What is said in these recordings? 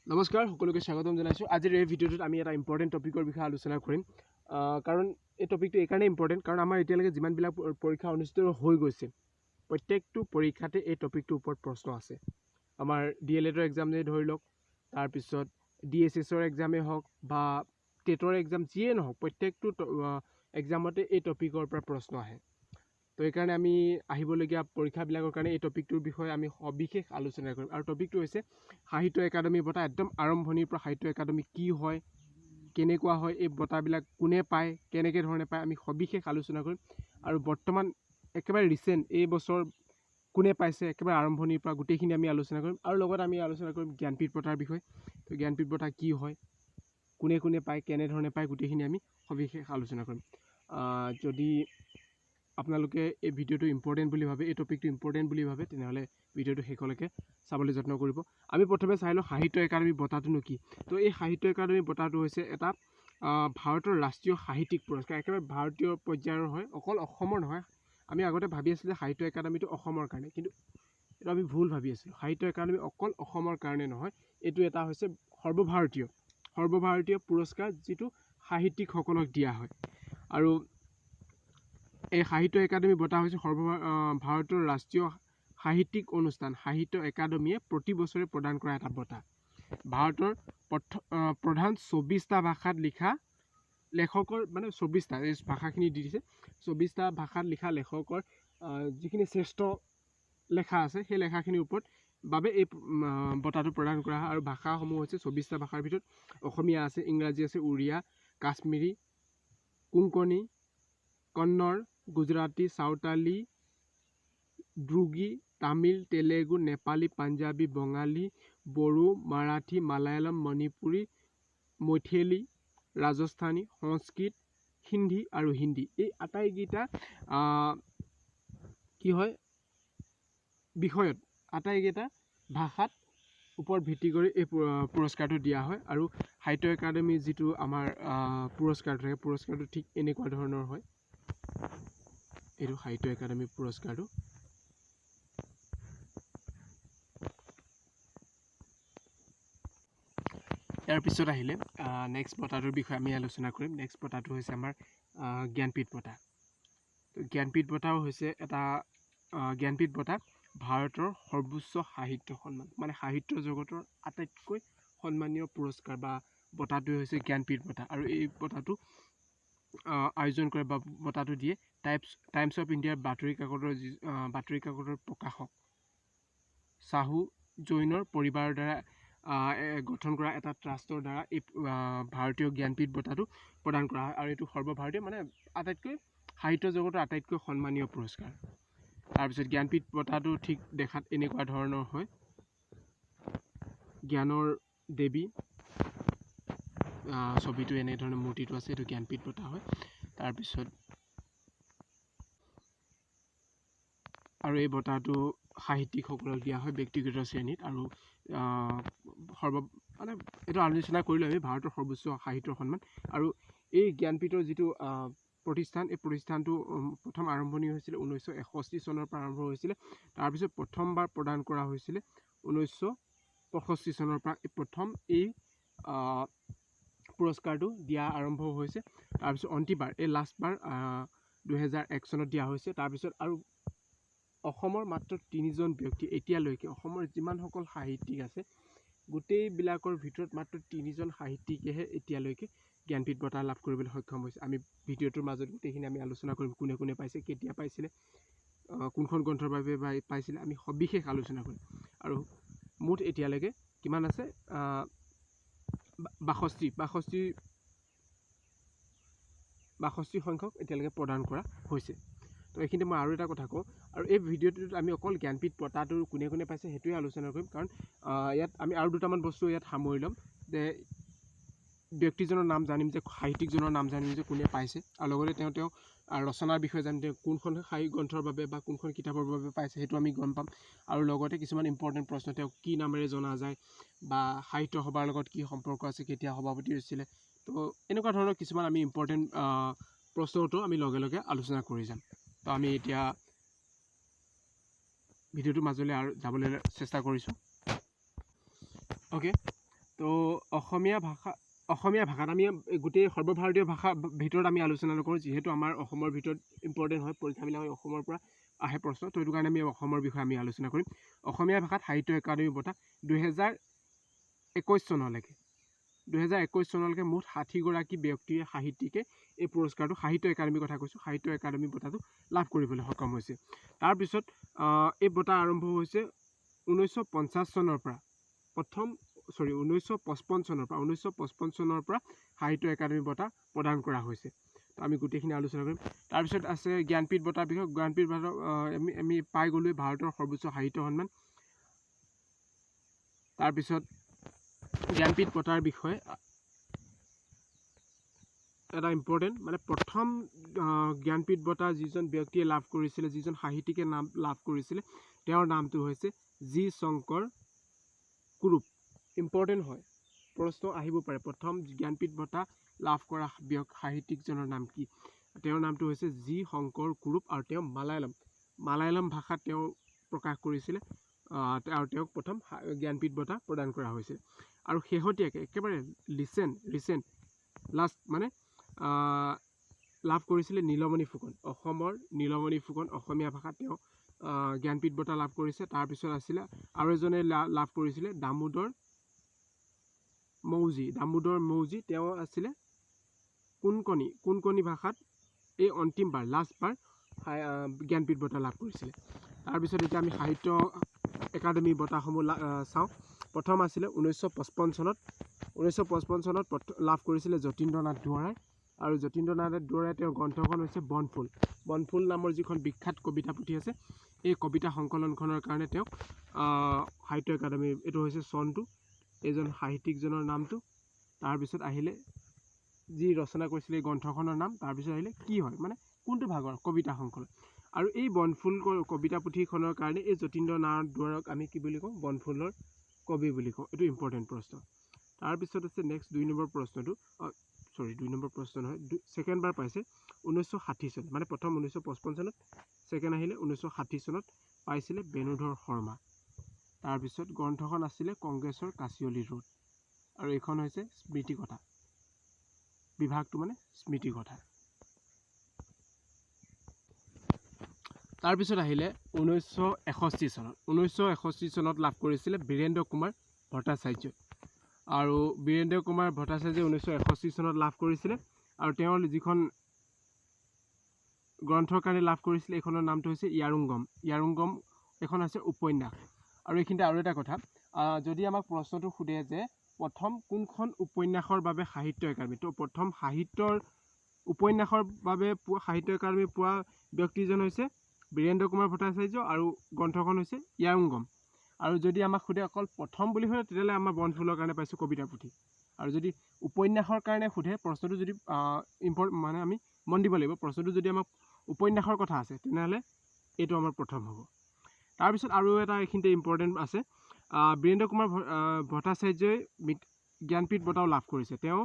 নমস্কাৰ, সকলোকে স্বাগতম জনাইছোঁ। আজিৰ এই ভিডিঅ'টোত আমি এটা ইম্পৰ্টেণ্ট টপিকৰ বিষয়ে আলোচনা কৰিম। কাৰণ এই টপিকটো এইকাৰণেই ইম্পৰ্টেণ্ট, কাৰণ আমাৰ এতিয়ালৈকে যিমানবিলাক পৰীক্ষা অনুষ্ঠিত হৈ গৈছে, প্ৰত্যেকটো পৰীক্ষাতে এই টপিকটোৰ ওপৰত প্ৰশ্ন আছে। আমাৰ ডি এল এডৰ এক্সামেই ধৰি লওক, তাৰপিছত ডি এইচ এছৰ এক্সামেই হওক বা টেটৰ এক্সাম যিয়ে নহওক, প্ৰত্যেকটো এক্সামতে এই টপিকৰ পৰা প্ৰশ্ন আহে। তো সেইকাৰণে আমি আহিবলগীয়া পৰীক্ষাবিলাকৰ কাৰণে এই টপিকটোৰ বিষয়ে আমি সবিশেষ আলোচনা কৰিম। আৰু টপিকটো হৈছে সাহিত্য একাডেমী বঁটা। একদম আৰম্ভণিৰ পৰা সাহিত্য একাডেমী কি হয়, কেনেকুৱা হয়, এই বঁটাবিলাক কোনে পায়, কেনেকৈ ধৰণে পায়, আমি সবিশেষ আলোচনা কৰিম। আৰু বৰ্তমান একেবাৰে ৰিচেণ্ট এই বছৰ কোনে পাইছে, একেবাৰে আৰম্ভণিৰ পৰা গোটেইখিনি আমি আলোচনা কৰিম। আৰু লগত আমি আলোচনা কৰিম জ্ঞানপীঠ বঁটাৰ বিষয়ে। তো জ্ঞানপীঠ বঁটা কি হয়, কোনে কোনে পায়, কেনেধৰণে পায়, গোটেইখিনি আমি সবিশেষ আলোচনা কৰিম। যদি আপোনালোকে এই ভিডিঅ'টো ইম্পৰ্টেণ্ট বুলি ভাবে, এই টপিকটো ইম্পৰ্টেণ্ট বুলি ভাবে, তেনেহ'লে ভিডিঅ'টো শেষলৈকে চাবলৈ যত্ন কৰিব। আমি প্ৰথমে চাই লওঁ সাহিত্য একাডেমী বঁটাটোনো কি। তো এই সাহিত্য একাডেমী বঁটাটো হৈছে এটা ভাৰতৰ ৰাষ্ট্ৰীয় সাহিত্যিক পুৰস্কাৰ, একেবাৰে ভাৰতীয় পৰ্যায়ৰ হয়, অকল অসমৰ নহয়। আমি আগতে ভাবি আছিলোঁ যে সাহিত্য একাডেমীটো অসমৰ কাৰণে, কিন্তু এইটো আমি ভুল ভাবি আছিলোঁ। সাহিত্য একাডেমী অকল অসমৰ কাৰণে নহয়, এইটো এটা হৈছে সৰ্বভাৰতীয় পুৰস্কাৰ, যিটো সাহিত্যিকসকলক দিয়া হয়। আৰু এই সাহিত্য একাডেমী বঁটা হৈছে ভাৰতৰ ৰাষ্ট্ৰীয় সাহিত্যিক অনুষ্ঠান সাহিত্য একাডেমীয়ে প্ৰতি বছৰে প্ৰদান কৰা এটা বঁটা। ভাৰতৰ প্ৰধান 24টা ভাষাত লিখা লেখকৰ, মানে 24টা এই ভাষাখিনি দি দিছে, 24টা ভাষাত লিখা লেখকৰ যিখিনি শ্ৰেষ্ঠ লেখা আছে, সেই লেখাখিনিৰ ওপৰত বাবে এই বঁটাটো প্ৰদান কৰা হয়। আৰু ভাষাসমূহ হৈছে 24টা ভাষাৰ ভিতৰত অসমীয়া আছে, ইংৰাজী আছে, উৰিয়া, কাশ্মীৰী, কোংকণী, কন্নড়, গুজৰাটী, চাওতালী, দ্ৰুগী, তামিল, তেলেগু, নেপালী, পাঞ্জাবী, বঙালী, বড়ো, মাৰাঠী, মালায়ালম, মণিপুৰী, মৈথিলী, ৰাজস্থানী, সংস্কৃত, হিন্দী আৰু হিন্দী। এই আটাইকেইটা কি হয় বিষয়ত, আটাইকেইটা ভাষাত ওপৰত ভিত্তি কৰি এই পুৰস্কাৰটো দিয়া হয়। আৰু সাহিত্য একাডেমীৰ যিটো আমাৰ পুৰস্কাৰটো থাকে, পুৰস্কাৰটো ঠিক এনেকুৱা ধৰণৰ হয়। এইটো সাহিত্য একাডেমী পুৰস্কাৰটো। ইয়াৰ পিছত আহিলে নেক্সট বঁটাটোৰ বিষয়ে আমি আলোচনা কৰিম। নেক্সট বঁটাটো হৈছে আমাৰ জ্ঞানপীঠ বঁটা। তো জ্ঞানপীঠ বঁটাও হৈছে এটা, জ্ঞানপীঠ বঁটা ভাৰতৰ সৰ্বোচ্চ সাহিত্য সন্মান, মানে সাহিত্য জগতৰ আটাইতকৈ সন্মানীয় পুৰস্কাৰ বা বঁটাটোৱে হৈছে জ্ঞানপীঠ বঁটা। আৰু এই বঁটাটো আয়োজন কৰে বা বঁটাটো দিয়ে টাইমছ অফ ইণ্ডিয়াৰ বাতৰি কাকতৰ বাতৰি কাকতৰ প্ৰকাশক চাহু জৈনৰ পৰিবাৰৰ দ্বাৰা গঠন কৰা এটা ট্ৰাষ্টৰ দ্বাৰা এই ভাৰতীয় জ্ঞানপীঠ বঁটাটো প্ৰদান কৰা হয়। আৰু এইটো সৰ্বভাৰতীয়, মানে আটাইতকৈ সাহিত্য জগতৰ আটাইতকৈ সন্মানীয় পুৰস্কাৰ। তাৰপিছত জ্ঞানপীঠ বঁটাটো ঠিক দেখাত এনেকুৱা ধৰণৰ হয়। জ্ঞানৰ দেৱী ছবিটো এনেধৰণৰ মূৰ্তিটো আছে, এইটো জ্ঞানপীঠ বঁটা হয়। তাৰপিছত আৰু এই বঁটাটো সাহিত্যিকসকলক দিয়া হয় ব্যক্তিগত শ্ৰেণীত। আৰু মানে এইটো আলোচনা কৰিলোঁ আমি, ভাৰতৰ সৰ্বোচ্চ সাহিত্যৰ সন্মান। আৰু এই জ্ঞানপীঠৰ যিটো প্ৰতিষ্ঠান, এই প্ৰতিষ্ঠানটো প্ৰথম আৰম্ভণি হৈছিলে 1961 চনৰ পৰা আৰম্ভ হৈছিলে। তাৰপিছত প্ৰথমবাৰ প্ৰদান কৰা হৈছিলে 1965 চনৰ পৰা এই প্ৰথম এই পুৰস্কাৰটো দিয়া আৰম্ভ হৈছে। তাৰপিছত অন্তিমবাৰ, এই লাষ্টবাৰ 2001 চনত দিয়া হৈছে। তাৰপিছত আৰু অসমৰ মাত্ৰ তিনিজন ব্যক্তি এতিয়ালৈকে, অসমৰ যিমানসকল সাহিত্যিক আছে গোটেইবিলাকৰ ভিতৰত মাত্ৰ তিনিজন সাহিত্যিকেহে এতিয়ালৈকে জ্ঞানপীঠ বঁটা লাভ কৰিবলৈ সক্ষম হৈছে। আমি ভিডিঅ'টোৰ মাজত গোটেইখিনি আমি আলোচনা কৰিম, কোনে কোনে পাইছে, কেতিয়া পাইছিলে, কোনখন গ্ৰন্থৰ বাবে পাইছিলে, আমি সবিশেষ আলোচনা কৰিম। আৰু মুঠ এতিয়ালৈকে কিমান আছে, 62 সংখ্যক এতিয়ালৈকে প্ৰদান কৰা হৈছে। তো এইখিনিতে মই আৰু এটা কথা কওঁ, আৰু এই ভিডিঅ'টোত আমি অকল জ্ঞানপীঠ বঁটাটো কোনে কোনে পাইছে সেইটোৱে আলোচনা কৰিম, কাৰণ ইয়াত আমি আৰু দুটামান বস্তু ইয়াত সামৰি ল'ম, যে ব্যক্তিজনৰ নাম জানিম, যে সাহিত্যিকজনৰ নাম জানিম যে কোনে পাইছে, আৰু লগতে তেওঁ ৰচনাৰ বিষয়ে জানিম, তেওঁ কোনখন সাহিত্য গ্ৰন্থৰ বাবে বা কোনখন কিতাপৰ বাবে পাইছে সেইটো আমি গম পাম। আৰু লগতে কিছুমান ইম্পৰ্টেণ্ট প্ৰশ্ন, তেওঁক কি নামেৰে জনা যায় বা সাহিত্য সভাৰ লগত কি সম্পৰ্ক আছে, কেতিয়া সভাপতি হৈছিলে, তো এনেকুৱা ধৰণৰ কিছুমান আমি ইম্পৰ্টেণ্ট প্ৰশ্ন উত্তৰ আমি লগে লগে আলোচনা কৰি যাম। তো আমি এতিয়া ভিডিঅ'টোৰ মাজলৈ আৰু যাবলৈ চেষ্টা কৰিছোঁ। তো অসমীয়া ভাষা, অসমীয়া ভাষাত আমি গোটেই সৰ্বভাৰতীয় ভাষা ভিতৰত আমি আলোচনা নকৰোঁ, যিহেতু আমাৰ অসমৰ ভিতৰত ইম্পৰ্টেণ্ট হয়, পৰীক্ষাবিলাক অসমৰ পৰা আহে প্ৰশ্ন, তো সেইটো কাৰণে আমি অসমৰ বিষয়ে আমি আলোচনা কৰিম। অসমীয়া ভাষাত সাহিত্য একাডেমি বঁটা 2021 চনলৈকে, 2021 চনলৈকে মুঠ 60গৰাকী ব্যক্তিয়ে সাহিত্যিকে এই পুৰস্কাৰটো, সাহিত্য একাডেমীৰ কথা কৈছোঁ, সাহিত্য একাডেমী বঁটাটো লাভ কৰিবলৈ সক্ষম হৈছে। তাৰপিছত এই বঁটা আৰম্ভ হৈছে 1950 চনৰ পৰা, প্ৰথম চৰি 1955 চনৰ পৰা, 1955 চনৰ পৰা সাহিত্য একাডেমী বঁটা প্ৰদান কৰা হৈছে। তো আমি গোটেইখিনি আলোচনা কৰিম। তাৰপিছত আছে জ্ঞানপীঠ বঁটাৰ বিষয়ে। জ্ঞানপীঠ বঁটা আমি পাই গ'লোৱে, ভাৰতৰ সৰ্বোচ্চ সাহিত্য সন্মান। তাৰপিছত জ্ঞানপীঠ বঁটাৰ বিষয়ে এটা ইম্পৰ্টেণ্ট, মানে প্ৰথম জ্ঞানপীঠ বঁটা যিজন ব্যক্তিয়ে লাভ কৰিছিলে, যিজন সাহিত্যিকে নাম লাভ কৰিছিলে, তেওঁৰ নামটো হৈছে জি শংকৰ কুৰুপ। ইম্পৰ্টেণ্ট হয়, প্ৰশ্ন আহিব পাৰে, প্ৰথম জ্ঞানপীঠ বঁটা লাভ কৰা সাহিত্যিকজনৰ নাম কি? তেওঁৰ নামটো হৈছে জি শংকৰ কুৰুপ আৰু তেওঁ মালায়ালম ভাষাত তেওঁ প্ৰকাশ কৰিছিলে আৰু তেওঁক প্ৰথম জ্ঞানপীঠ বঁটা প্ৰদান কৰা হৈছিল। আৰু শেহতীয়াকৈ একেবাৰে ৰিচেণ্ট লাষ্ট মানে লাভ কৰিছিলে নীলমণি ফুকন, অসমৰ নীলমণি ফুকন, অসমীয়া ভাষাত তেওঁ জ্ঞানপীঠ বঁটা লাভ কৰিছে। তাৰপিছত আছিলে আৰু এজনে লাভ কৰিছিলে দামোদৰ মৌজী, দামোদৰ মৌজী, তেওঁ আছিলে কোনকণি ভাষাত এই অন্তিমবাৰ লাষ্টবাৰ জ্ঞানপীঠ বঁটা লাভ কৰিছিলে। তাৰপিছত এতিয়া আমি সাহিত্য একাডেমী বঁটাসমূহ চাওঁ। প্ৰথম আছিলে 1955 চনত, 1955 চনত লাভ কৰিছিলে যতীন্দ্ৰনাথ দুৱৰাই। আৰু যতীন্দ্ৰনাথ দুৱৰাই তেওঁৰ গ্ৰন্থখন হৈছে বনফুল, বনফুল নামৰ যিখন বিখ্যাত কবিতা পুথি আছে, এই কবিতা সংকলনখনৰ কাৰণে তেওঁক সাহিত্য একাডেমী, এইটো হৈছে চনটো, এইজন সাহিত্যিকজনৰ নামটো। তাৰপিছত আহিলে যি ৰচনা কৰিছিলে এই গ্ৰন্থখনৰ নাম, তাৰপিছত আহিলে কি হয় মানে কোনটো ভাগৰ কবিতা সংকলন। আৰু এই বনফুল কবিতা পুথিখনৰ কাৰণে এই যতীন্দ্ৰনাথ দুৱৰাক আমি কি বুলি কওঁ, বনফুলৰ কবি বুলি কওঁ। এইটো ইম্পৰ্টেণ্ট প্ৰশ্ন। তাৰপিছত আছে নেক্সট 2 নম্বৰ প্ৰশ্নটো, চৰি 2 নম্বৰ প্ৰশ্ন নহয়, ছেকেণ্ডবাৰ পাইছে 1960 চন, মানে প্ৰথম 1955 চনত, ছেকেণ্ড আহিলে 1960 চনত পাইছিলে বেণুধৰ শৰ্মা। তাৰপিছত গ্ৰন্থখন আছিলে কংগ্ৰেছৰ কাচিয়লি ৰোড আৰু এইখন হৈছে স্মৃতিকথা, বিভাগটো মানে স্মৃতিকথা। তাৰপিছত আহিলে 1961 চনত, 1961 চনত লাভ কৰিছিলে বীৰেন্দ্ৰ কুমাৰ ভট্টাচাৰ্যই। আৰু বীৰেন্দ্ৰ কুমাৰ ভট্টাচাৰ্যই 1961 চনত লাভ কৰিছিলে আৰু তেওঁৰ যিখন গ্ৰন্থৰ কাৰণে লাভ কৰিছিলে এইখনৰ নামটো হৈছে ইয়াৰুংগম। ইয়াৰুংগম এইখন হৈছে উপন্যাস। আৰু এইখিনিতে আৰু এটা কথা, যদি আমাক প্ৰশ্নটো সোধে যে প্ৰথম কোনখন উপন্যাসৰ বাবে সাহিত্য একাডেমী, তো প্ৰথম সাহিত্যৰ উপন্যাসৰ বাবে সাহিত্য একাডেমী পোৱা ব্যক্তিজন হৈছে বীৰেন্দ্ৰ কুমাৰ ভট্টাচাৰ্য আৰু গ্ৰন্থখন হৈছে ইয়াৰুংগম। আৰু যদি আমাক সোধে অকল প্ৰথম বুলি সোধে তেতিয়াহ'লে আমাৰ বনফুলৰ কাৰণে পাইছোঁ কবিতা পুথি। আৰু যদি উপন্যাসৰ কাৰণে সোধে প্ৰশ্নটো, যদি মানে আমি মন দিব লাগিব, প্ৰশ্নটো যদি আমাক উপন্যাসৰ কথা আছে তেনেহ'লে এইটো আমাৰ প্ৰথম হ'ব। তাৰপিছত আৰু এটা এইখিনিতে ইম্পৰ্টেণ্ট আছে, বীৰেন্দ্ৰ কুমাৰ ভট্টাচাৰ্যই জ্ঞানপীঠ বঁটাও লাভ কৰিছে। তেওঁ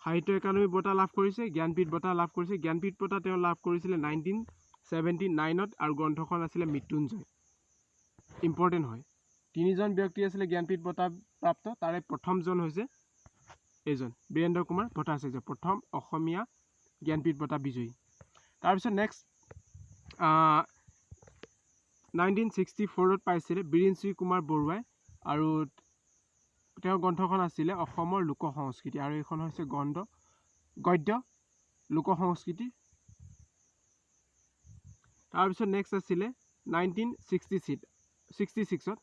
সাহিত্য একাডেমী বঁটা লাভ কৰিছে, জ্ঞানপীঠ বঁটা লাভ কৰিছে। জ্ঞানপীঠ বঁটা তেওঁ লাভ কৰিছিলে 1979ত আৰু গ্ৰন্থখন আছিলে মৃত্যুঞ্জয়। ইম্পৰ্টেণ্ট হয়, তিনিজন ব্যক্তি আছিলে জ্ঞানপীঠ বঁটা প্ৰাপ্ত, তাৰে প্ৰথমজন হৈছে এইজন বীৰেন্দ্ৰ কুমাৰ ভট্টাচাৰ্য, প্ৰথম অসমীয়া জ্ঞানপীঠ বঁটা বিজয়ী। তাৰপিছত নেক্সট 1964ত পাইছিলে বিৰিঞ্চি কুমাৰ বৰুৱাই আৰু তেওঁৰ গ্ৰন্থখন আছিলে অসমৰ লোক সংস্কৃতি আৰু এইখন হৈছে গদ্য লোক সংস্কৃতি। তাৰপিছত নেক্সট আছিলে 1966ত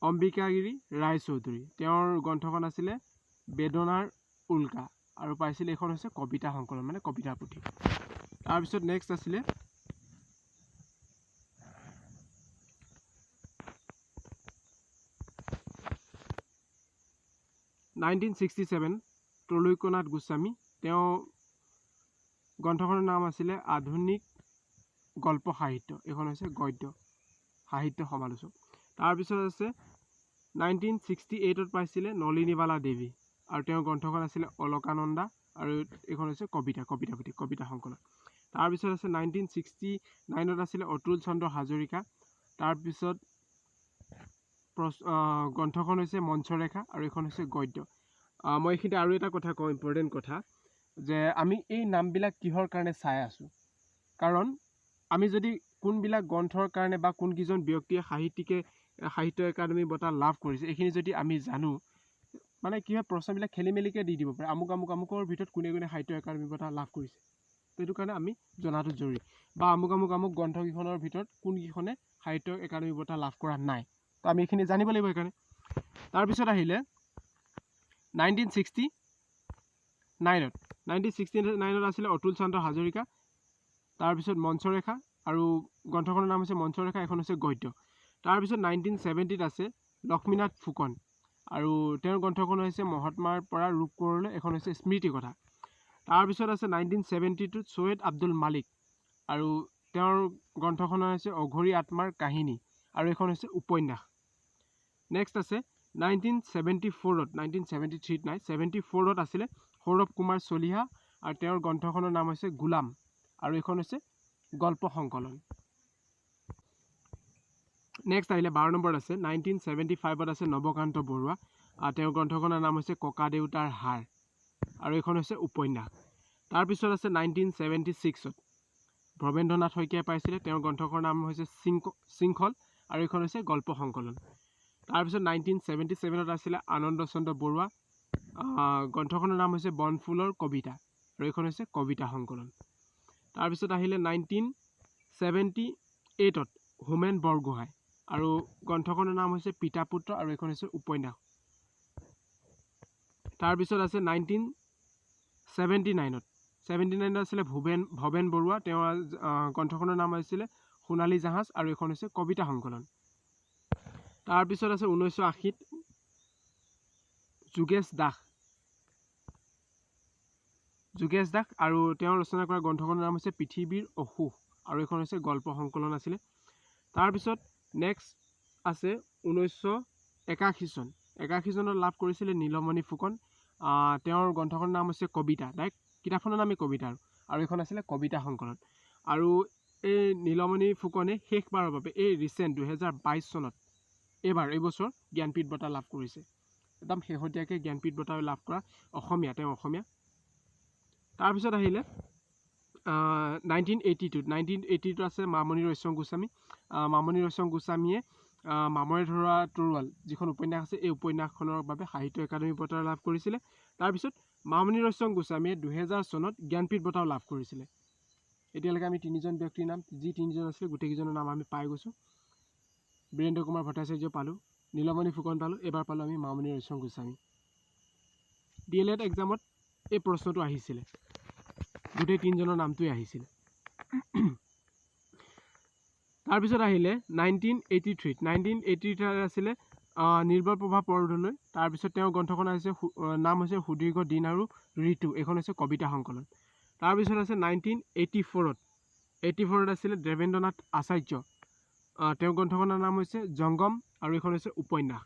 অম্বিকাগিৰি ৰায়চৌধুৰী, তেওঁৰ গ্ৰন্থখন আছিলে বেদনাৰ উল্কা আৰু পাইছিলে এইখন হৈছে কবিতা সংকলন মানে কবিতা পুথি। তাৰপিছত নেক্সট আছিলে 1967 ত্ৰৈলোক্যনাথ গোস্বামী, তেওঁ গ্ৰন্থখনৰ নাম আছিলে আধুনিক গল্প সাহিত্য, এইখন হৈছে গদ্য সাহিত্য সমালোচক। তাৰপিছত আছে 1968ত পাইছিলে নলিনীবালা দেৱী আৰু তেওঁৰ গ্ৰন্থখন আছিলে অলকানন্দা আৰু এইখন হৈছে কবিতা, কবিতা পুথি, কবিতা সংকলন। তাৰপিছত আছে 1969ত আছিলে অতুল চন্দ্ৰ হাজৰিকা, তাৰপিছত গ্ৰন্থখন হৈছে মঞ্চৰেখা আৰু এইখন হৈছে গদ্য। মই এইখিনিতে আৰু এটা কথা কওঁ, ইম্পৰ্টেণ্ট কথা, যে আমি এই নামবিলাক কিহৰ কাৰণে চাই আছোঁ। কাৰণ আমি যদি কোনবিলাক গ্ৰন্থৰ কাৰণে বা কোনকেইজন ব্যক্তিয়ে সাহিত্যিকে সাহিত্য একাডেমি বঁটা লাভ কৰিছে, এইখিনি যদি আমি জানো, মানে কি হয়, প্ৰশ্নবিলাক খেলি মেলিকৈ দি দিব পাৰে, আমুক আমুক আমুকৰ ভিতৰত কোনে কোনে সাহিত্য একাডেমি বঁটা লাভ কৰিছে। সেইটো কাৰণে আমি জনাটো জৰুৰী। বা আমুক আমুক আমুক গ্ৰন্থকেইখনৰ ভিতৰত কোনকেইখনে সাহিত্য একাডেমি বঁটা লাভ কৰা নাই, তো আমি এইখিনি জানিব লাগিব সেইকাৰণে। তাৰপিছত আহিলে 1969ত, 1969ত আছিলে অতুল চন্দ্ৰ হাজৰিকা। তাৰপিছত মঞ্চৰেখা আৰু গ্ৰন্থখনৰ নাম হৈছে মঞ্চৰেখা, এখন হৈছে গদ্য। তাৰপিছত 1970ত আছে লক্ষ্মীনাথ ফুকন আৰু তেওঁৰ গ্ৰন্থখন হৈছে মহাত্মাৰ পৰা ৰূপকোঁৱৰলৈ, এখন হৈছে স্মৃতিকথা। তাৰপিছত আছে 1972ত চৈয়দ আব্দুল মালিক আৰু তেওঁৰ গ্ৰন্থখন হৈছে অঘৰী আত্মাৰ কাহিনী আৰু এইখন হৈছে উপন্যাস। নেক্সট আছে 1974ত, 1973ত নাই, 74ত আছিলে সৌৰভ কুমাৰ চলিহা আৰু তেওঁৰ গ্ৰন্থখনৰ নাম হৈছে গোলাম আৰু এইখন হৈছে গল্প সংকলন। নেক্সট আহিলে 12 নম্বৰত আছে 1975ত আছে নৱকান্ত বৰুৱা আৰু তেওঁৰ গ্ৰন্থখনৰ নাম হৈছে ককা দেউতাৰ হাড় আৰু এইখন হৈছে উপন্যাস। তাৰপিছত আছে 1976ত ভৱেন্দ্ৰনাথ শইকীয়াই পাইছিলে, তেওঁৰ গ্ৰন্থখনৰ নাম হৈছে শৃংখল আৰু এইখন হৈছে গল্প সংকলন। তাৰপিছত 1977ত আছিলে আনন্দ চন্দ্ৰ বৰুৱা, গ্ৰন্থখনৰ নাম হৈছে বনফুলৰ কবিতা আৰু এইখন হৈছে কবিতা সংকলন। তাৰপিছত আহিলে 1978ত হোমেন বৰগোহাঁই আৰু গ্ৰন্থখনৰ নাম হৈছে পিতা পুত্ৰ আৰু এইখন হৈছে উপন্যাস। তাৰপিছত আছে 1979ত, 79ত আছিলে ভৱেন বৰুৱা, তেওঁৰ গ্ৰন্থখনৰ নাম হৈছিলে সোণালী জাহাজ আৰু এইখন হৈছে কবিতা সংকলন। তাৰপিছত আছে 1980ত যোগেশ দাস, যোগেশ দাস আৰু তেওঁ ৰচনা কৰা গ্ৰন্থখনৰ নাম হৈছে পৃথিৱীৰ অসুখ আৰু এইখন হৈছে গল্প সংকলন আছিলে। তাৰপিছত নেক্সট আছে 1981 চন, 81 চনত লাভ কৰিছিলে নীলমণি ফুকন, তেওঁৰ গ্ৰন্থখনৰ নাম হৈছে কবিতা, ডাইৰেক্ট কিতাপখনৰ নামেই কবিতা আৰু এইখন আছিলে কবিতা সংকলন। আৰু এই নীলমণি ফুকনে শেষবাৰৰ বাবে এই ৰিচেণ্ট 2022 চনত এইবাৰ এইবছৰ জ্ঞানপীঠ বঁটা লাভ কৰিছে। একদম শেহতীয়াকৈ জ্ঞানপীঠ বঁটা লাভ কৰা অসমীয়া, তেওঁ অসমীয়া। তাৰপিছত আহিলে 1982ত, 1982ত আছে মামণি ৰয়ছম গোস্বামী। মামণি ৰয়ছম গোস্বামীয়ে মামৰে ধৰা তৰোৱাল যিখন উপন্যাস আছে, এই উপন্যাসখনৰ বাবে সাহিত্য একাডেমি বঁটা লাভ কৰিছিলে। তাৰপিছত মামণি ৰয়ছম গোস্বামীয়ে 2000 চনত জ্ঞানপীঠ বঁটাও লাভ কৰিছিলে। এতিয়ালৈকে আমি তিনিজন ব্যক্তিৰ নাম, যি তিনিজন আছিলে গোটেইকেইজনৰ নাম আমি পাই গৈছোঁ। বীৰেন্দ্ৰ কুমাৰ ভট্টাচাৰ্য পালোঁ, নীলমণি ফুকন পালোঁ, এইবাৰ পালোঁ আমি Mamoni Raisom Goswami. D El Ed এক্সামত এই প্ৰশ্নটো আহিছিলে, গোটেই তিনিজনৰ নামটোৱে আহিছিলে। তাৰপিছত আহিলে 1983ত, 1983ত আছিলে নিৰ্মল প্ৰভা বৰদলৈ। তাৰপিছত তেওঁৰ গ্ৰন্থখন হৈছে নাম হৈছে সুদীৰ্ঘ দিন আৰু ঋতু, এইখন হৈছে কবিতা সংকলন। তাৰপিছত আছে 1984ত, 84ত আছিলে দেৱেন্দ্ৰনাথ আচাৰ্য, তেওঁৰ গ্ৰন্থখনৰ নাম হৈছে জংগম আৰু এইখন হৈছে উপন্যাস।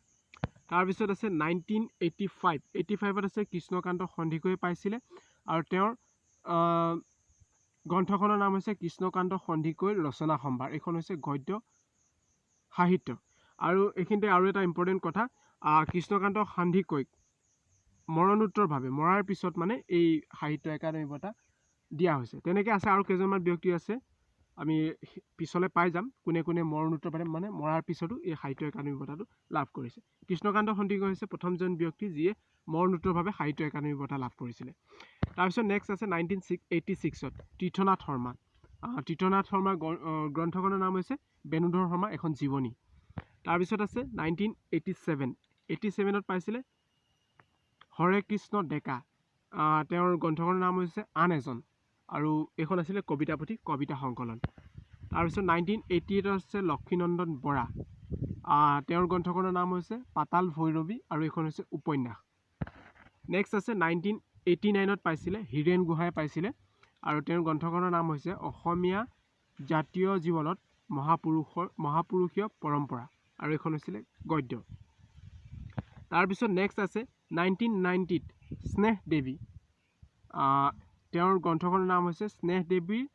তাৰপিছত আছে 1985, 85ত আছে কৃষ্ণকান্ত সন্দিকৈয়ে পাইছিলে আৰু তেওঁৰ গ্ৰন্থখনৰ নাম হৈছে কৃষ্ণকান্ত সন্দিকৈৰ ৰচনা সম্ভাৰ, এইখন হৈছে গদ্য সাহিত্য। আৰু এইখিনিতে আৰু এটা ইম্পৰ্টেণ্ট কথা, কৃষ্ণকান্ত সন্দিকৈক মৰণোত্তৰভাৱে মৰাৰ পিছত মানে এই সাহিত্য একাডেমি বঁটা দিয়া হৈছে। তেনেকৈ আছে আৰু কেইজনমান ব্যক্তি আছে, আমি পিছলৈ পাই যাম কোনে কোনে মৰণোত্তৰভাৱে মানে মৰাৰ পিছতো এই সাহিত্য একাডেমি বঁটাটো লাভ কৰিছে। কৃষ্ণকান্ত সন্দিকৈ হৈছে প্ৰথমজন ব্যক্তি যিয়ে মৰণোত্তৰভাৱে সাহিত্য একাডেমি বঁটা লাভ কৰিছিলে। তাৰপিছত নেক্সট আছে 1986ত তীৰ্থনাথ শৰ্মা। তীৰ্থনাথ শৰ্মাৰ গ্ৰন্থখনৰ নাম হৈছে বেণুধৰ শৰ্মা এখন জীৱনী। তাৰপিছত আছে 1987, 87ত পাইছিলে হৰে কৃষ্ণ ডেকা, তেওঁৰ গ্ৰন্থখনৰ নাম হৈছে আন এজন আৰু এইখন আছিলে কবিতা পুথি, কবিতা সংকলন। তাৰপিছত 1988ত আছে লক্ষ্মীনন্দন বৰা, তেওঁৰ গ্ৰন্থখনৰ নাম হৈছে পাতাল ভৈৰৱী আৰু এইখন হৈছে উপন্যাস। নেক্সট আছে 1989ত পাইছিলে হীৰেণ গোহাঁই পাইছিলে আৰু তেওঁৰ গ্ৰন্থখনৰ নাম হৈছে অসমীয়া জাতীয় জীৱনত মহাপুৰুষীয় পৰম্পৰা আৰু এইখন হৈছিলে গদ্য। তাৰপিছত নেক্সট আছে 1990ত স্নেহ দেৱী, তেওঁৰ গ্ৰন্থখনৰ নাম হৈছে স্নেহ দেৱীৰ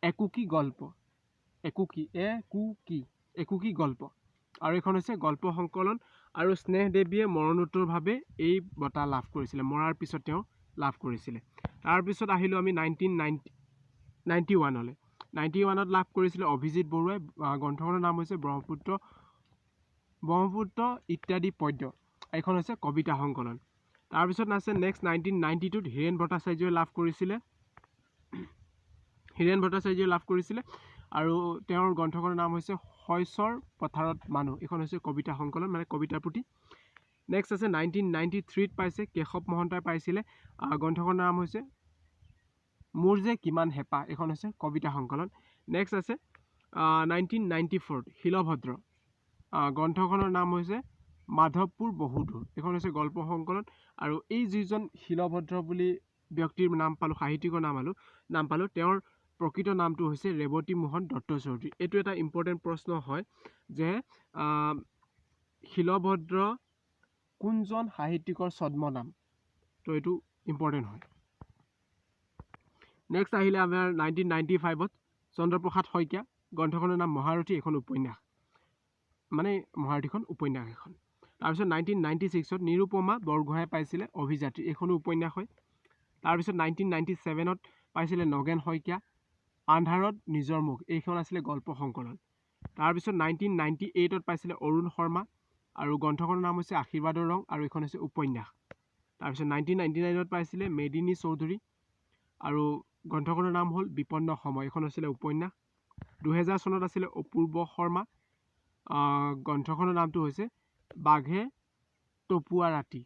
একুকি গল্প, একুকি, একুকি, একুকি গল্প আৰু এইখন হৈছে গল্প সংকলন। আৰু স্নেহ দেৱীয়ে মৰণোত্তৰভাৱে এই বঁটা লাভ কৰিছিলে, মৰাৰ পিছত তেওঁ লাভ কৰিছিলে। তাৰপিছত আহিলোঁ আমি 1991লৈ। 91ত লাভ কৰিছিলে অভিজিত বৰুৱাই। গ্ৰন্থখনৰ নাম হৈছে ব্ৰহ্মপুত্ৰ ব্ৰহ্মপুত্ৰ ইত্যাদি পদ্য। এইখন হৈছে কবিতা সংকলন। তাৰপিছত আছে নেক্সট 1992ত হীৰেণ ভট্টাচাৰ্যই লাভ কৰিছিলে। হীৰেণ ভট্টাচাৰ্যই লাভ কৰিছিলে আৰু তেওঁৰ গ্ৰন্থখনৰ নাম হৈছে শইচৰ পথাৰত মানুহ। এইখন হৈছে কবিতা সংকলন, মানে কবিতাৰ পুথি। নেক্সট আছে 1993ত পাইছে কেশৱ মহন্তই পাইছিলে। গ্ৰন্থখনৰ নাম হৈছে মোৰ যে কিমান হেঁপাহ। এইখন হৈছে কবিতা সংকলন। নেক্সট আছে 1994ত শিলভদ্ৰ। গ্ৰন্থখনৰ নাম হৈছে মাধৱপুৰ বহুদূৰ। এইখন হৈছে গল্প সংকলন। আৰু এই যিজন শিলভদ্ৰ বুলি ব্যক্তিৰ নাম পালোঁ, সাহিত্যিকৰ নাম পালোঁ, তেওঁৰ প্ৰকৃত নামটো হৈছে ৰেৱতী মোহন দত্ত চৌধুৰী। এইটো এটা ইম্পৰ্টেণ্ট প্ৰশ্ন হয় যে শিলভদ্ৰ কোনজন সাহিত্যিকৰ ছদ্মনাম? তো এইটো ইম্পৰ্টেণ্ট হয়। নেক্সট আহিলে আমাৰ 1995ত চন্দ্ৰপ্ৰসাদ শইকীয়া। গ্ৰন্থখনৰ নাম মহাৰথী। এখন উপন্যাস, মানে মহাৰথীখন উপন্যাস এখন। তাৰপিছত 1996ত নিৰুপমা বৰগোহাঁই পাইছিলে অভিযাত্ৰী। এইখনো উপন্যাস হয়। তাৰপিছত 1997ত পাইছিলে নগেন শইকীয়া, আন্ধাৰত নিজৰ মুখ। এইখন আছিলে গল্প সংকলন। তাৰপিছত 1998ত পাইছিলে অৰুণ শৰ্মা আৰু গ্ৰন্থখনৰ নাম হৈছে আশীৰ্বাদৰ ৰং আৰু এইখন হৈছে উপন্যাস। তাৰপিছত 1999ত পাইছিলে মেদিনী চৌধুৰী আৰু গ্ৰন্থখনৰ নাম হ'ল বিপন্ন সময়। এইখন হৈছিলে উপন্যাস। 2000 চনত আছিলে অপূৰ্ব শৰ্মা। গ্ৰন্থখনৰ নামটো হৈছে বাঘে তপোৱা ৰাতি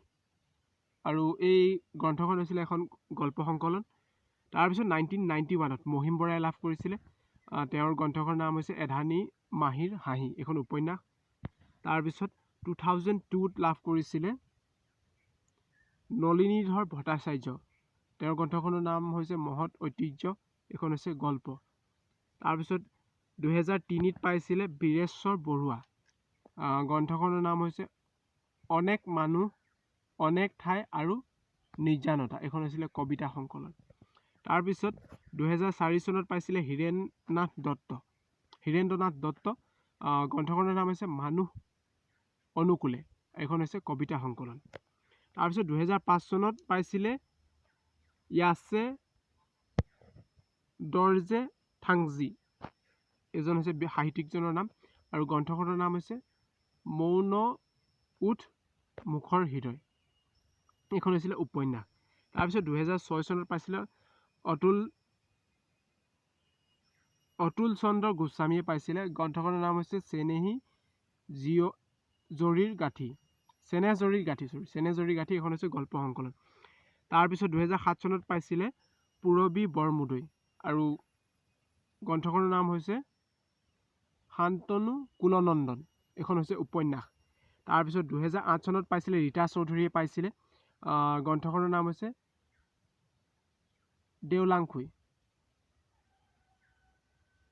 আৰু এই গ্ৰন্থখন হৈছিলে এখন গল্প সংকলন। তাৰপিছত 1991ত মহিম বৰাই লাভ কৰিছিলে। তেওঁৰ গ্ৰন্থখনৰ নাম হৈছে এধানি মাহীৰ হাঁহি। এইখন উপন্যাস। তাৰপিছত 2002ত লাভ কৰিছিলে নলিনীধৰ ভট্টাচাৰ্য। তেওঁৰ গ্ৰন্থখনৰ নাম হৈছে মহৎ ঐতিহ্য। এইখন হৈছে গল্প। তাৰপিছত 2003ত পাইছিলে বীৰেশ্বৰ বৰুৱা। গ্ৰন্থখনৰ নাম হৈছে অনেক মানুহ অনেক ঠাই আৰু নিৰ্জানতা। এইখন হৈছিলে কবিতা সংকলন। তাৰপিছত 2004 চনত পাইছিলে হীৰেণনাথ দত্ত, হীৰেন্দ্ৰনাথ দত্ত। গ্ৰন্থখনৰ নাম হৈছে মানুহ অনুকূলে। এইখন হৈছে কবিতা সংকলন। তাৰপিছত 2005 চনত পাইছিলে য়াছে দৰ্জে থাংজি। এজন হৈছে সাহিত্যিকজনৰ নাম আৰু গ্ৰন্থখনৰ নাম হৈছে মৌন ওঁঠ মুখৰ হৃদয়। এইখন হৈছিলে উপন্যাস। তাৰপিছত 2006 চনত পাইছিলে অতুল অতুল চন্দ্ৰ গোস্বামীয়ে পাইছিলে। গ্ৰন্থখনৰ নাম হৈছে চেনেহী জিঅ জৰীৰ গাঁঠি, চেনেহ জৰীৰ গাঁঠি, চৰি, চেনেহ জৰীৰ গাঁঠি। এইখন হৈছে গল্প সংকলন। তাৰপিছত 2007 চনত পাইছিলে পূৰবী বৰমুদৈ আৰু গ্ৰন্থখনৰ নাম হৈছে শান্তনু কুলনন্দন। এইখন হৈছে উপন্যাস। তাৰপিছত 2008 চনত পাইছিলে ৰীতা চৌধুৰীয়ে পাইছিলে। গ্ৰন্থখনৰ নাম হৈছে দেওলাংখুই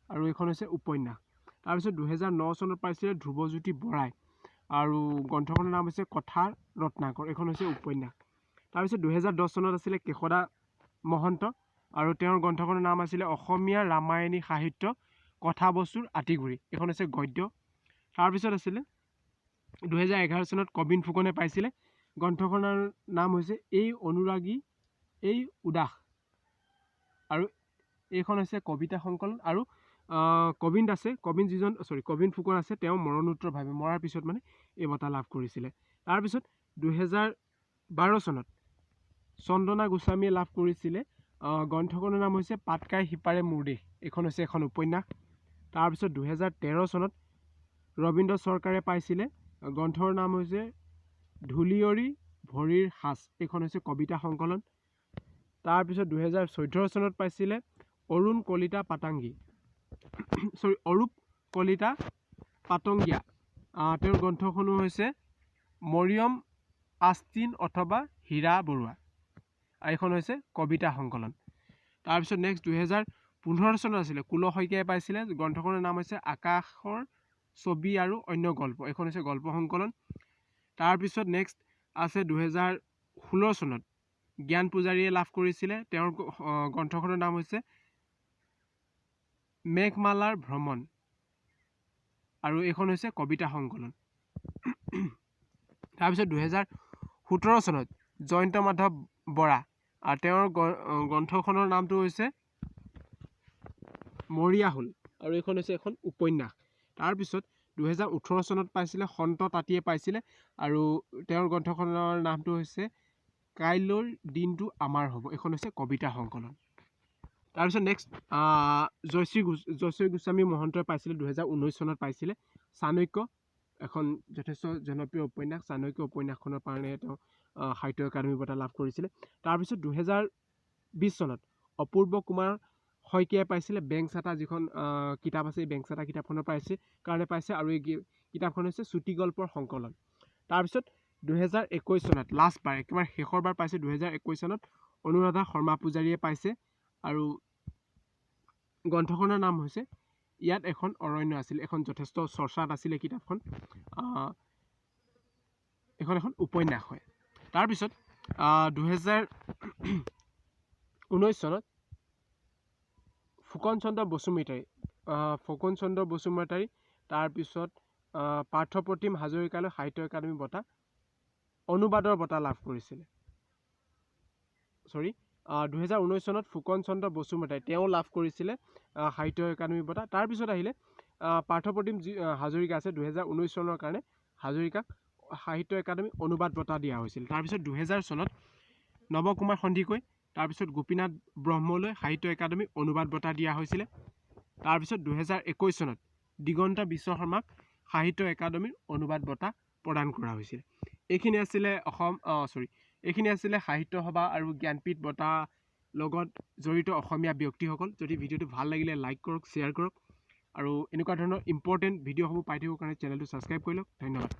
আৰু এইখন হৈছে উপন্যাস। তাৰপিছত 2009 চনত পাইছিলে ধ্ৰুৱজ্যোতি বৰাই আৰু গ্ৰন্থখনৰ নাম হৈছে কথা ৰত্নাকৰ। এইখন হৈছে উপন্যাস। তাৰপিছত 2010 চনত আছিলে কেশদা মহন্ত আৰু তেওঁৰ গ্ৰন্থখনৰ নাম আছিলে অসমীয়া ৰামায়ণী সাহিত্য কথাবস্তুৰ আঁতিগুৰি। এইখন হৈছে গদ্য। তাৰপিছত আছিলে 2011 চনত কবিন ফুকনে পাইছিলে। গ্ৰন্থখনৰ নাম হৈছে এই অনুৰাগী এই উদাস আৰু এইখন হৈছে কবিতা সংকলন। আৰু কবিন দাসে, কবিন যিজন, চৰি, কবিন ফুকন আছে, তেওঁ মৰণোত্তৰভাৱে, মৰাৰ পিছত মানে এই বঁটা লাভ কৰিছিলে। তাৰপিছত 2012 চনত চন্দনা গোস্বামীয়ে লাভ কৰিছিলে। গ্ৰন্থখনৰ নাম হৈছে পাটকাই সিপাৰে মোৰ দেশ। এইখন হৈছে এখন উপন্যাস। তাৰপিছত 2013 চনত ৰবীন্দ্ৰ চৰকাৰে পাইছিলে। গ্ৰন্থৰ নাম হৈছে ধূলিয়ৰি ভৰিৰ সাঁচ। এইখন হৈছে কবিতা সংকলন। তাৰপিছত 2014 চনত পাইছিলে অৰুণ কলিতা পাটাংগী, চৰি, অৰূপ কলিতা পাটংগীয়া। তেওঁৰ গ্ৰন্থখনো হৈছে মৰিয়ম আষ্টিন অথবা হীৰা বৰুৱা। এইখন হৈছে কবিতা সংকলন। তাৰপিছত নেক্সট 2015 চনত আছিলে কুল শইকীয়াই পাইছিলে। গ্ৰন্থখনৰ নাম হৈছে আকাশৰ ছবি আৰু অন্য গল্প। এইখন হৈছে গল্প সংকলন। তাৰপিছত নেক্সট আছে 2016 চনত জ্ঞান পূজাৰীয়ে লাভ কৰিছিলে। তেওঁৰ গ্ৰন্থখনৰ নাম হৈছে মেঘমালাৰ ভ্ৰমণ। আৰু এইখন হৈছে কবিতা সংকলন। তাৰপিছত 2017 চনত জয়ন্ত মাধৱ বৰা আৰু তেওঁৰ গ্ৰন্থখনৰ নামটো হৈছে মৰিয়া হ'ল আৰু এইখন হৈছে এখন উপন্যাস। তাৰপিছত 2018 চনত পাইছিলে সন্ত তাঁতীয়ে পাইছিলে আৰু তেওঁৰ গ্ৰন্থখনৰ নামটো হৈছে কাইলৈৰ দিনটো আমাৰ হ'ব, এইখন হৈছে কবিতা সংকলন। তাৰপিছত নেক্সট জয়শ্ৰী গোস্বামী মহন্তই পাইছিলে 2019 চনত পাইছিলে চাণক্য, এখন যথেষ্ট জনপ্ৰিয় উপন্যাস। চাণক্য উপন্যাসখনৰ কাৰণে তেওঁ সাহিত্য একাডেমী বঁটা লাভ কৰিছিলে। তাৰপিছত 2020 চনত অপূৰ্ব কুমাৰ শইকীয়াই পাইছিলে বেংচাটা যিখন কিতাপ আছে, এই বেংচাটা কিতাপখনৰ পাইছে কাৰণে পাইছে আৰু এই কিতাপখন হৈছে চুটিগল্পৰ সংকলন। তাৰপিছত 2021 চনত লাষ্টবাৰ, একেবাৰে শেষৰবাৰ পাইছে 2021 চনত অনুৰাধা শৰ্মা পূজাৰীয়ে পাইছে আৰু গ্ৰন্থখনৰ নাম হৈছে ইয়াত এখন অৰণ্য আছিল, এখন যথেষ্ট চৰ্চাত আছিলে কিতাপখন, এইখন এখন উপন্যাস হয়। তাৰপিছত 2019 চনত ফুকন চন্দ্ৰ বসুমতাৰী, তাৰপিছত পাৰ্থপ্ৰতিম হাজৰিকালৈ সাহিত্য একাডেমী বঁটা অনুবাদৰ বঁটা লাভ কৰিছিলে। 2019 চনত ফুকন চন্দ্ৰ বসুমতাৰী তেওঁ লাভ কৰিছিলে সাহিত্য একাডেমী বঁটা। তাৰপিছত আহিলে পাৰ্থপ্ৰতিম যি হাজৰিকা আছে 2019 চনৰ কাৰণে হাজৰিকাক সাহিত্য একাডেমী অনুবাদ বঁটা দিয়া হৈছিল। তাৰপিছত 2000 চনত নৱকুমাৰ সন্দিকৈ, তাৰপিছত গোপীনাথ ব্ৰহ্মলৈ সাহিত্য একাডেমী অনুবাদ বঁটা দিয়া হৈছিলে। তাৰপিছত 2021 চনত দিগন্ত বিশ্ব শৰ্মাক সাহিত্য একাডেমীৰ অনুবাদ বঁটা প্ৰদান কৰা হৈছিল। এইখিনি আছিলে এইখিনি আছিলে সাহিত্য সভা আৰু জ্ঞানপীঠ বঁটা লগত জড়িত অসমীয়া ব্যক্তিসকল। যদি ভিডিঅ'টো ভাল লাগিলে লাইক কৰক, শ্বেয়াৰ কৰক আৰু এনেকুৱা ধৰণৰ ইম্পৰ্টেণ্ট ভিডিঅ'সমূহ পাই থাকিবৰ কাৰণে চেনেলটো ছাবস্ক্ৰাইব কৰি লওক। ধন্যবাদ।